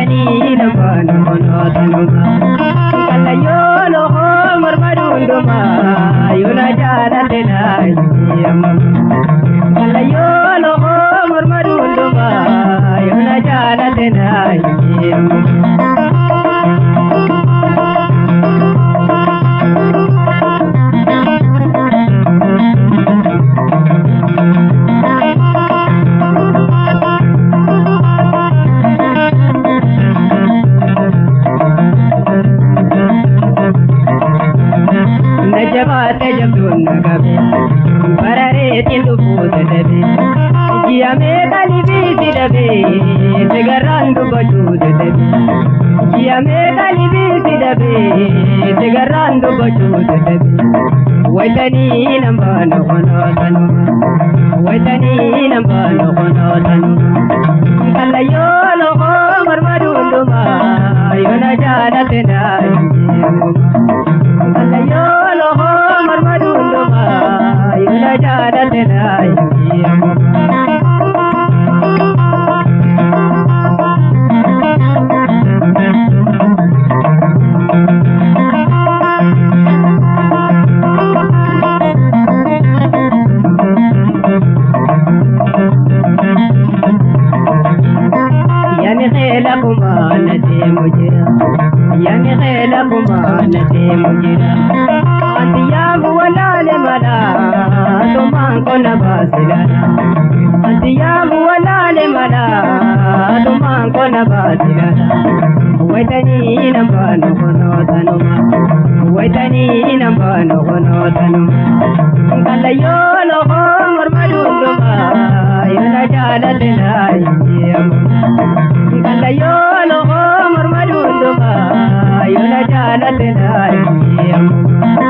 Wayitanii nambaanu konootanuma. Kallayyoo lookoo morma dundumaa yoona jaalate naayi ammama. Kallayyoo lookoo morma dundumaa yoona jaalate naayi ammama. Jabaate jabduun na qabe barareetiin lubbuu dadhabe ji'a meeqa libiisi dhabe sigarraan dubbachuu dadhabe ji'a meeqa libiisi dhabe sigarraan dubbachuu dadhabe wayitanii nan baanu konootanuma wayitanii nan baanu konootanuma kallayyoo lookoo morma dundumaa yoona jaalate naayi kallayyoo lookoo morma dundumaa yoona jaalate naayi. Yani xeela kumaana deemu jira. Yani xeela kumaana deemu jira. Anti yaabu walaale mala tumaan kona baasilala. Anti yaabu walaale mala tumaan kona baasilala. Wayitanii nambaanu konootanuma. Wayitanii nambaanu konootanuma. Kallayyoo lookoo morma dundumaa yoona jaalate naayi amma. Kallayyoo lookoo morma dundumaa yoona jaalate naayi amma.